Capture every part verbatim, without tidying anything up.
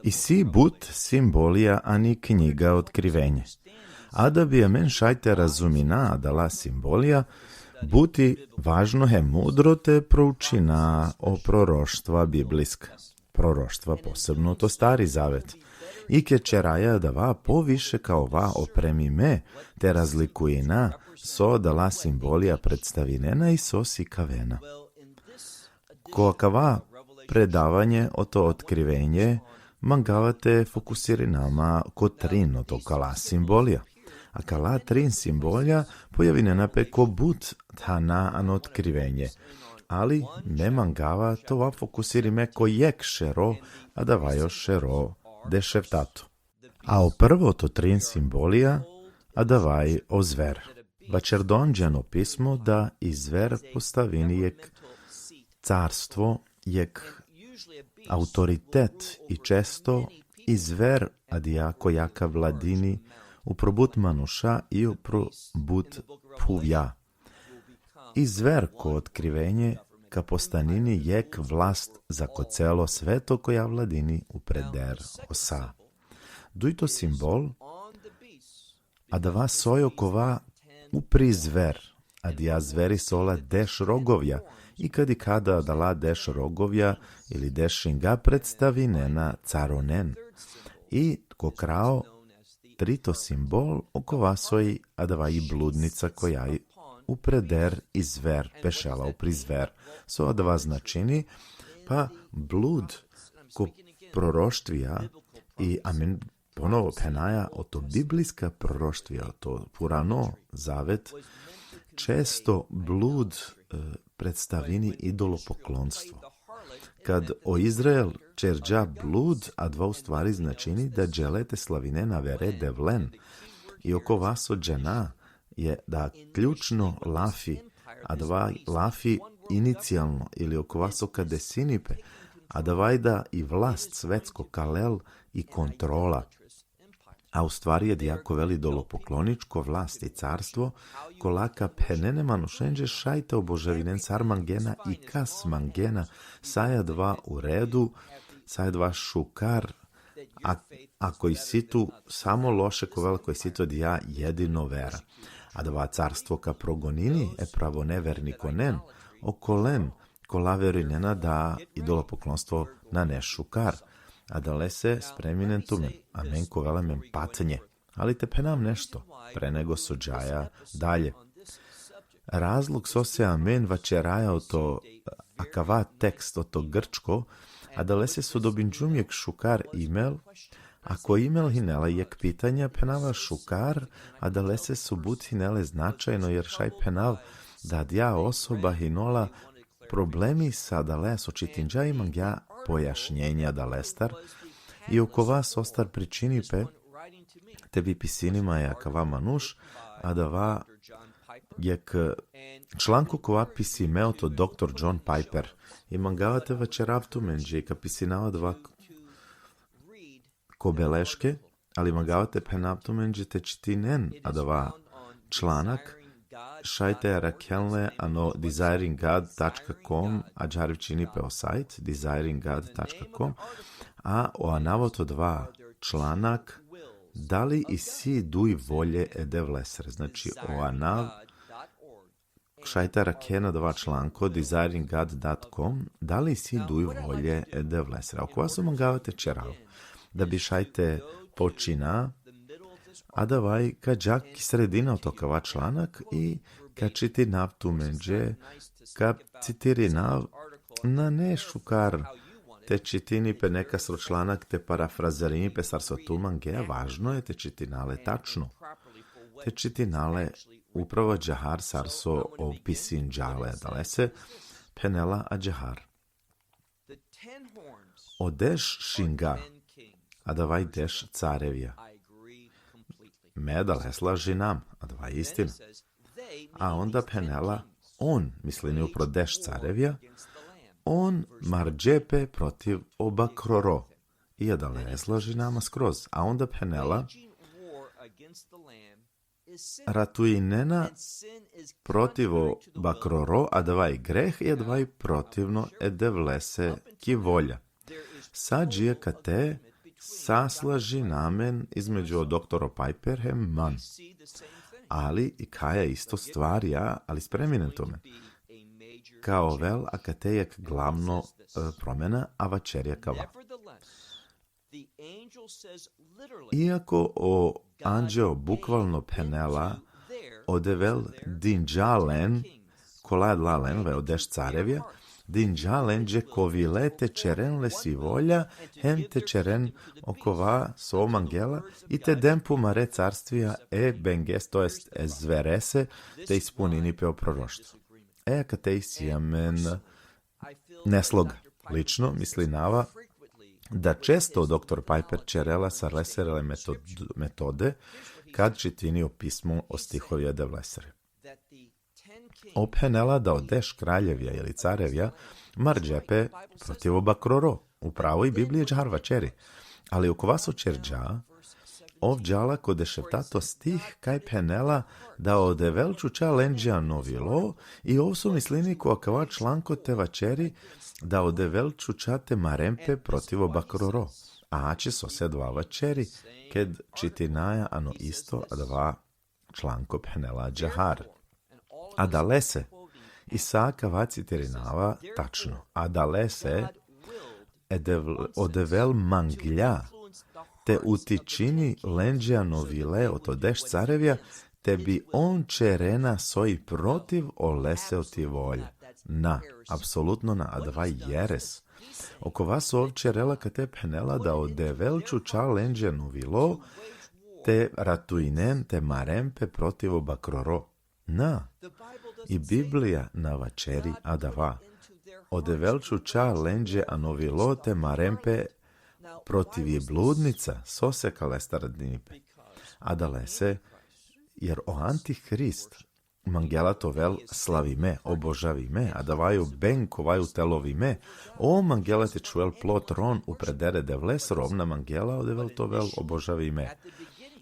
Isi but simbolija ani knjiga Otkrivenje. A da bi amen šaj te razumina adala simbolija, but i važno hem mudro te proučina o proroštva biblijska. Proroštva posebno to Stari Zavet. I ke ćeraja adava poviše ka ova opremime te razlikujina so adala simbolija predstavinena i so sikavena. Ko akava predavanje oto Otkrivenje, mangava te fokusirina ma ko trin oto kala simbolija. Akala trin simbolija pojavinena pe ko but thana ano Otkrivenje. Ali me mangava te ova fokusirime ko jekh šero, adava i o šero dešeftato. A o prvo oto trin simbolija, adava i o zver. Vaćerdon dži ano pismo da i zver postavini jekh carstvo, jekh autoritet i često i zver adija koja ka vladini upro but manuša i upro but phuvja. I zver ko Otkrivenje ka postanini jekh vlast zako celo sveto koja vladini upreder o sa. Dujto simbol, adava soj okova upri zver, adija zver isi ola deš rogovja, i kad dikha da adala deš rogovja ili deš šinga predstavinena caronen. I ko krajo, trito simbol, okova soj adava i bludnica koja i upreder i zver, bešela upri zver. So adava značini? Pa blud ko proroštvija, i amen ponovo phenaja, oto biblijska proroštvija, oto Purano Zavet, često blud, e, predstavini idolopoklonstvo. Kad o Izrael ćerđa blud, adava u stvari značini da džele te slavinen avere devlen. I okova so džana, je da ključno lafi, adava lafi inicijalno ili okova so ka desini pe, adava i da i vlast svetsko ka lel i kontrola. A u stvari adija ka ovel idolopokloničko vlast i carstvo, kola ka phenel e manušenđe šaj te obožavinen sar mangena i kas mangena, sa i adava u redu, sa i adava šukar, a, ako isi tu samo loše, ka ovel ako isi tu adija jedino vera. Adava carstvo ka progonini e pravo nevernikonen, okolen, kola verujnena da idolopoklonstvo nane šukar. Adalese spreminen tumen, amen ka ovel amen patnje. Ali te phenav nešto, pre nego so džaja dalje. Razlog sose amen vaćeraja oto akava tekst, oto grčko, adalese so dobinđum jekh šukar e-mail, a ko e-mail hinela jekh pitanja, phenava šukar, adalese so but hinela značajno, jer šaj phenav da adija osoba hinola problemi sa adale so čitinđa i mangja pojašnjenja adalestar, i okova sostar pričini pe te bi pisini ma akava manuš, adava jekh članko kova pisime oto doktor John Piper. I mangava te vaćerav tumenđe, ka pisinav adava ko beleške, ali mangava te phenav tumenđe te čitinen adava članak, šaj te arakhen le ano desiring god tačka com, ađahar vičini pe o sajt, desiring god tačka com, a o anav oto adava članak, da li isi duj volje e Devlesere. Znači, o anav šaj te arakhen adava članko, desiring god dot com, da li isi duj volje e Devlesere. Okova so mangava te ćerav, da bi šaj te počina, adava i ka dža ki sredina oto akava članak i ka čitinav tumenđe, ka citirinav, nane šukar te čitini pe nekasro članak, te parafrazirini pe sar so tu mangea, važno e te čitina le tačno. Te čitina le upravo ađahar sar so ov pisinđa le, adalese phenela ađahar. O deš šinga, adava i deš carevja. Me adale slažinam, adava i istina. A onda phenela, on, mislini upro deš carevja, on marđe pe protiv o bakroro. I adale slaži nama skroz. A onda phenela, ratujnena protiv o bakroro, adava i greh, i adava i protivno e Devlese ki volja. Sa dži akate, sa slažina amen između o doktoro Piper hem man. Ali i kaja isto stvarja, ali spreminen tumen. Ka ovel akate jek glavno, e, promena, a vaćeri akava. Iako o anđeo bukvalno phenela, o Devel dinđa len, kola adala len, ve o deš carevja, dinđa lenđe ko vile te ćeren lesi volja, hem te ćeren okova so mangela, i te den pumare carstvija e benges, to jest e zverese, te ispunini pe o proroštvo. E, akate isi amen nesloga. Lično mislinava da često doktor Piper ćerela sar lesere metod-, metode, kad čitini o pismo, o stihovja e Devlesere. Ov phenela da o deš kraljevja ili carevja marđe pe protiv o bakroro. Upravo i Biblija ađahar vaćeri. Ali okova so ćerđa, ov džala ko dešeftato stih, kaj phenela da o Devel čuča lenđe ano vilo, i ov so mislini ko akava članko te vaćeri da o Devel čuča te maren pe protiv o bakroro. A ače sose adava vaćeri, ked čitinaja ano isto adava članko phenela ađahar. Adalese, i sa akava citirinava tačno. Adalese, e Dev-, o Devel manglja te utičini lenđe ano vile oto deš carevja, te bi on ćerena soj protiv olese oti volja. Na, apsolutno na, adava jeres. Okova so ov ćerela kate phenela da o Devel čuča lenđe ano vilo, te ratujnen, te maren pe protiv o bakroro. Na, i Biblija na vaćeri adava. O Devel čuča lenđe ano vilo te maren pe protiv i bludnica, sose ka lestar radini pe. Adalese, jer o antihrist mangela te ovel slavime, obožavime, adava i o ben kova i utelovime, ov mangela te čhuvel plo tron upredere Devlesoro, ov na mangela o Devel te ovel obožavime.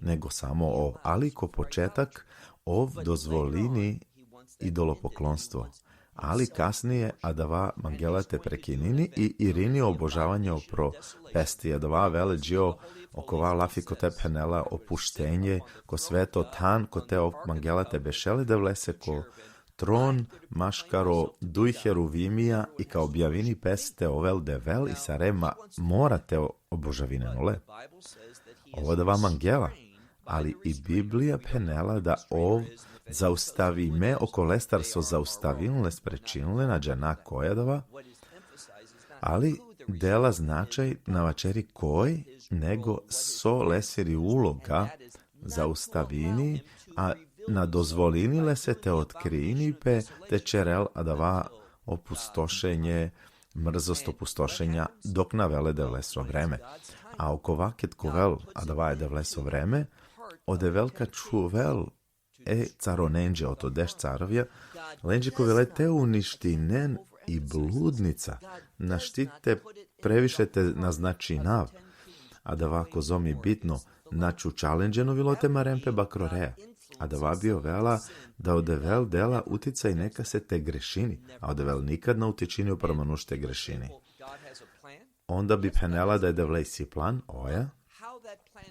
Nego samo ov, ali ko početak, ov dozvolini idolopoklonstvo. Ali kasnije adava mangela te prekinini i irini obožavanje opro pesti. Adava avela dži okova lafi kote phenela opuštenje, ko sveto than, kote ov mangela te bešel e Devlese ko tron, maškaro duj heruvimija, i ka objavini pes te ovel Devel i sare ma-, mora te obožavinen ole. Ov adava mangela, ali i Biblija phenela da ov zaustavime okolestar so zaustavinle, sprečinle, na džana koj adava, ali dela značaj, na vaćeri koj, nego so lesiri uloga zaustavini, a na dozvolini lese te otkrini pe, te ćerel adava opustošenje, mrzost opustošenja, dok na avela e Devlesoro vreme. A okova ked ka ovel adava e Devlesoro vreme, o Devel ka čhuvel e caronenđe, oto deš carovja, lenđe ka ovel te uništinen i bludnica, našti te previše te naznačinav. Adava kozom i bitno, na čuča lenđe ano vilo te maren pe bakrorea. Adava bi ovela da o Devel dela uticaj nekase te grešini, a o Devel nikad na utičini upro manuš te grešini. Onda bi phenela da e Devle isi plan, oja,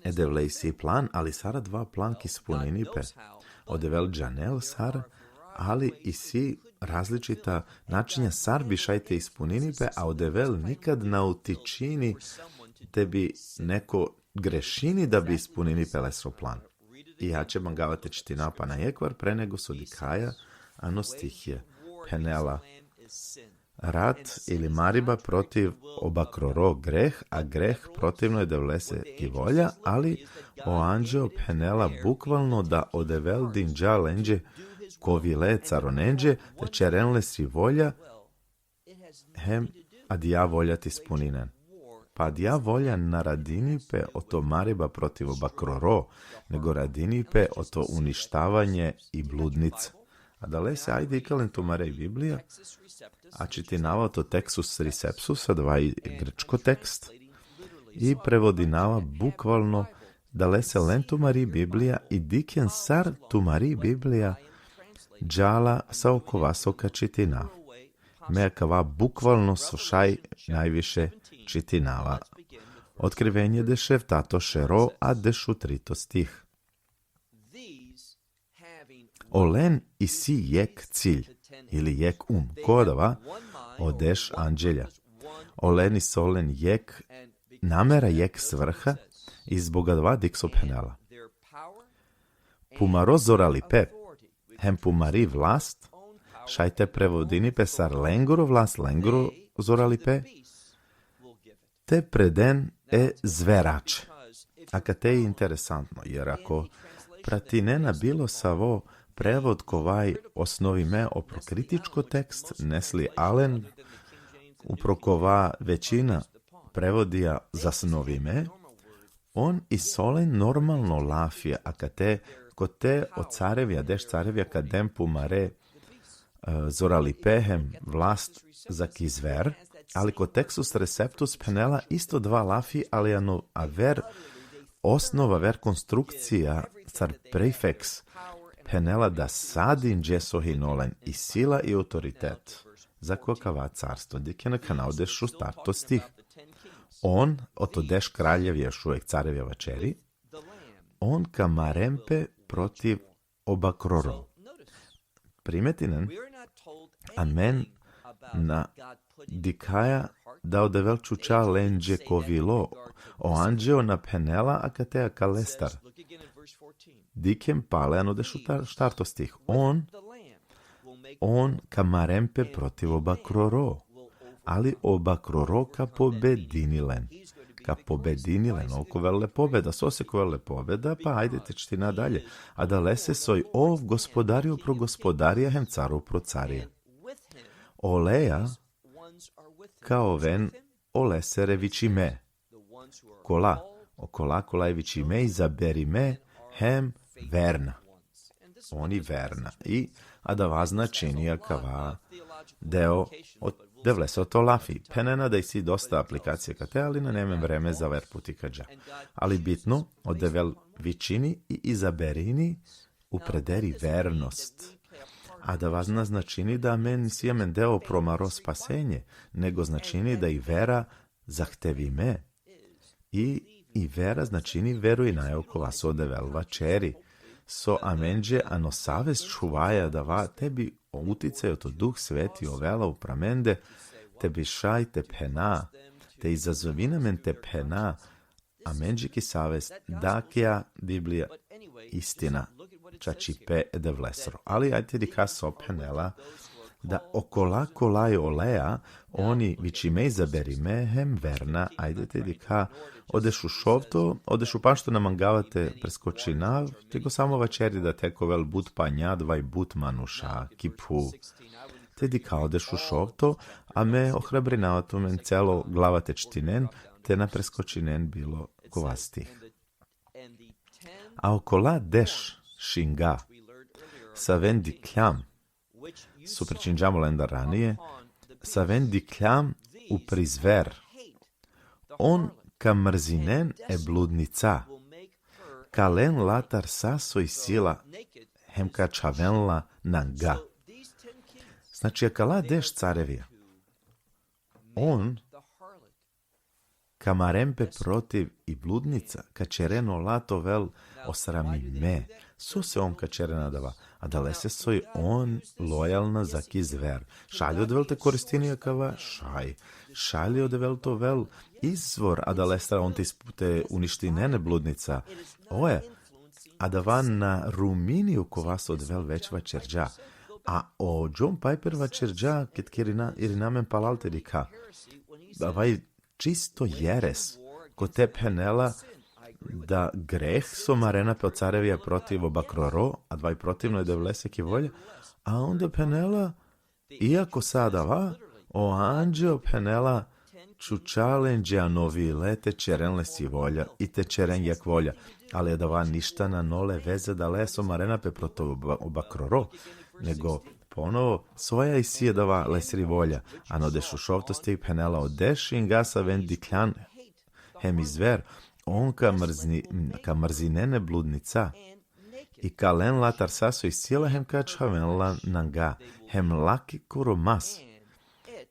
e Devle isi plan, ali sar adava plan ka ispunini pe. O Devel džanel sar, ali isi različita načinja sar bi šaj te ispunini pe, a o Devel nikad na utičini te bi neko grešini da bi ispunini pe lesro plan. I ače mangava te čitina pana jekvar pre nego so dikhaja ano stihija. Phenela: rat ili mariba protiv o bakroro greh, a greh protivno e Devlese ki volja, ali o anđeo phenela bukvalno da o Devel dinđa lenđe ko vile caronenđe, te ćeren lesi volja, hem adija volja te ispuninen. Pa adija volja na radini pe oto mariba protiv o bakroro, nego radini pe oto uništavanje i bludnica. Adalese ajde ikalen tumare i Biblija, a čitinava oto Textus Receptus, adava i grčko tekst. i prevodinava bukvalno da lese len tumari Biblija i dikhen sar tumari Biblija džala sa okova so ka čitinav. Me akava bukvalno so šaj najviše čitinava. Otkrivenje dešeftato šero, a dešutrito stih. Olen isi jek cilj, ili jek um. Ko adava? O deš anđelja. Olen isi olen jek namera, jek svrha, i zbog adava dik so phenela. Pumaro zoralipe, hem pumari vlast, šaj te prevodini pe sar lengoro vlast, lengoro zoralipe, te preden e zverač. Akate i interesantno, jer ako pratinena bilo savo prevod kovaj osnovime opro kritičko tekst, nesli alen, upro kova većina prevodija zasnovime, on isi olen normalno lafija, akate kote o carevja, deš carevja ka den pumare, e, zoralipe hem vlast zaki zver, ali ko Textus Receptus phenela isto adava lafi, ali ano aver osnova, aver konstrukcija, sar prefeks, phenela da sa dinđe so hine olen i sila i autoritet zako akava carstvo. Dikhen akana o dešuštarto stih. On, oto deš kraljevja, još uvek carevja vaćeri, on ka maren pe protiv o bakroro. Primetinen, amen na dikhaja da o Devel čuča lenđe ko vilo, o anđeo na phenela akate akalestar. Dikhen pale ano dešuštarto stih. On, on ka maren pe protiv o bakroro, ali o bakroro ka pobedini len. Ka pobedini len, ov ka ovel le pobeda. Sose ka ovel le pobeda? Pa ajde te čitina dalje. Adalese soj ov gospodari upro gospodarija hem car upro carija. Oleja ka oven olesere vičime. Kola? Okola kola i vičime, izaberime hem verna. Oni verna. I adava značini akava deo o Devlesoro lafi. Phenena da isi dosta aplikacija kate, ali nane amen vreme za aver puti ka dža. Ali bitno, o Devel vičini i izaberini uprederi vernost. Adava na značini da amen isi amen deo pro amaro spasenje, nego značini da i vera zahtevime. I, i vera značini verujinaja okova so o Devel vaćeri. So amenđe ano savest čhuvaja adava, te bi o uticaj oto Duh Sveti ovela upro amende, te bi šaj te phena, te izazovini amen te phena, amenđe ki savest da akija Biblija istina, čačipe e Devlesoro. Ali ajde te dikha so phenela, da okola kola i oleja, oni vičime, izaberime hem verna. Ajde te dikha o dešušovto, o dešupašto na mangava te preskočinav, te ko samo vaćeri da te ka ovel but panja, adava i but manuša ki phuv. Te dikha o dešušovto, a me ohrabrinava tumen celo glava te čitinen, te na preskočinen bilo kova stih. A okola deš šinga, saven dikhljam, so pričinđam olendar ranije, saven dikhljam upri zver, on ka mrzinen e bludnica, ka len la tar sa soj sila, hem ka čhaven la nanga. Znači, akala deš carevja, on ka maren pe protiv i bludnica, ka ćeren ola te ovel osramime. Sose on ka ćeren adava? Adalese soj on lojalna zaki zver. Šaj li o Devel te koristini akava? Šaj. Šaj li o Devel te ovel izvor adalestar, on te isp-, te uništinen e bludnica? Oja, adava na rumini okova so o Devel već vaćerđa. A o John Piper vaćerđa, ked ka irina, irina amen palal te dikha, adava i čisto jeres, kote phenela da greh so marena pe o carevja protiv o bakroro, adava i protivno e Devlese ki volja, a onda phenela, iako sa adava, o anđeo phenela, čuča lenđe ano vile te ćeren lesi volja i te ćeren jek volja, ali adava ništa nane le veze adale so marena pe protiv o ba-, o bakroro, nego ponovo soja isi adava lesri volja. Ano dešušovto stih phenela, o deš šinga saven dikhljam, hem i zver, on ka mrzni, ka mrzinen e bludnica, i ka len la tar sa so isi la hem ka čhaven la nanga, hem laki kuro mas,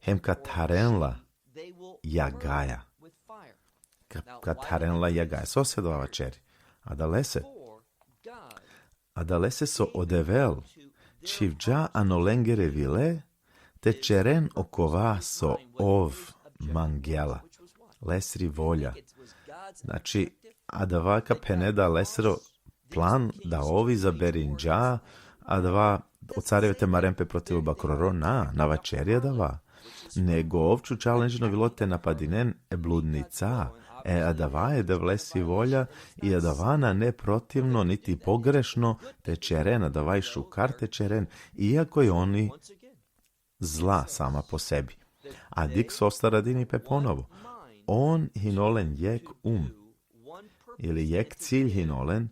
hem ka tharen la jagaja. Ka, ka tharen la jagaja. Sose adava vaćeri? Adalese. Adalese so o Devel čhivđa ano lengere vile te ćeren okova so ov mangela. Lesri volja. Znači, adava ka phene da lesro plan da ov izaberinđa adava o careve te maren pe protiv o bakroro, na, na vaćeri adava. Nego ov čhuđa lenđino vilo te napadinen e bludnica. E adava e Devlesi volja, i adava nane protivno niti pogrešno te ćeren, adava i šukar te ćeren, iako i on i zla sama po sebi. A dik sostar radini pe ponovo. On hinolen jek um, ili jek cilj hinolen,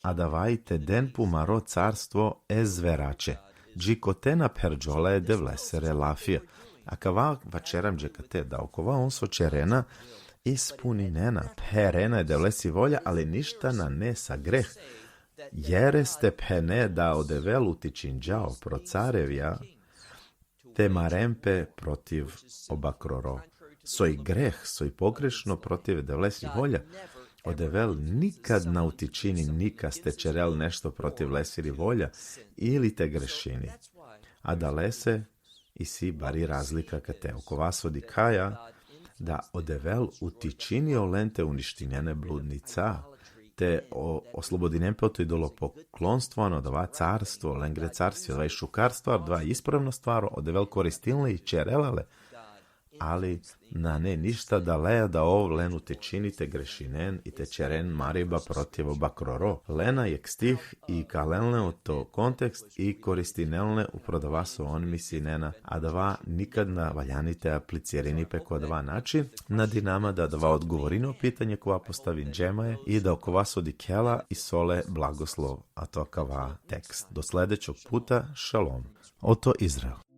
adava i te den pumaro carstvo e zveraće, dži kote na pherđola e Devlesere lafija. Akava vaćeram dži kate da okova on so ćerena, ispuninena, pherena e Devlesi volja, ali ništa nane sa greh. Jer este phene da o Devel utičinđa opro carevja te maren pe protiv o bakroro. So i greh, so i pogrešno protiv e Devlesi volja, o Devel nikad na utičini nikas te ćerel nešto protiv lesiri volja ili te grešini. Adalese isi bari razlika kate. Okova so dikhaja da o Devel utičini olen te uništinen e bludnica, te o, oslobodinen pe oto idolopoklonstvo, ano adava carstvo, lengre carstvo, adava i šukar stvar, adava i ispravno stvar, o Devel koristinela le i ćerela le, ali nane ništa daleja da ov len utičini te grešinen i te ćeren mariba protiv o bakroro. Lena jek stih i ka len le oto kontekst i koristinen le upro adava so on mislinena, adava nikad na valjani te aplicirini pe ko adava način. Nadinama da adava odgovorini o pitanje kova postavinđe maje i da okova so dikhela isi ole blagoslov, ato akava tekst. Do sledećog puta, šalom. Oto Izrael.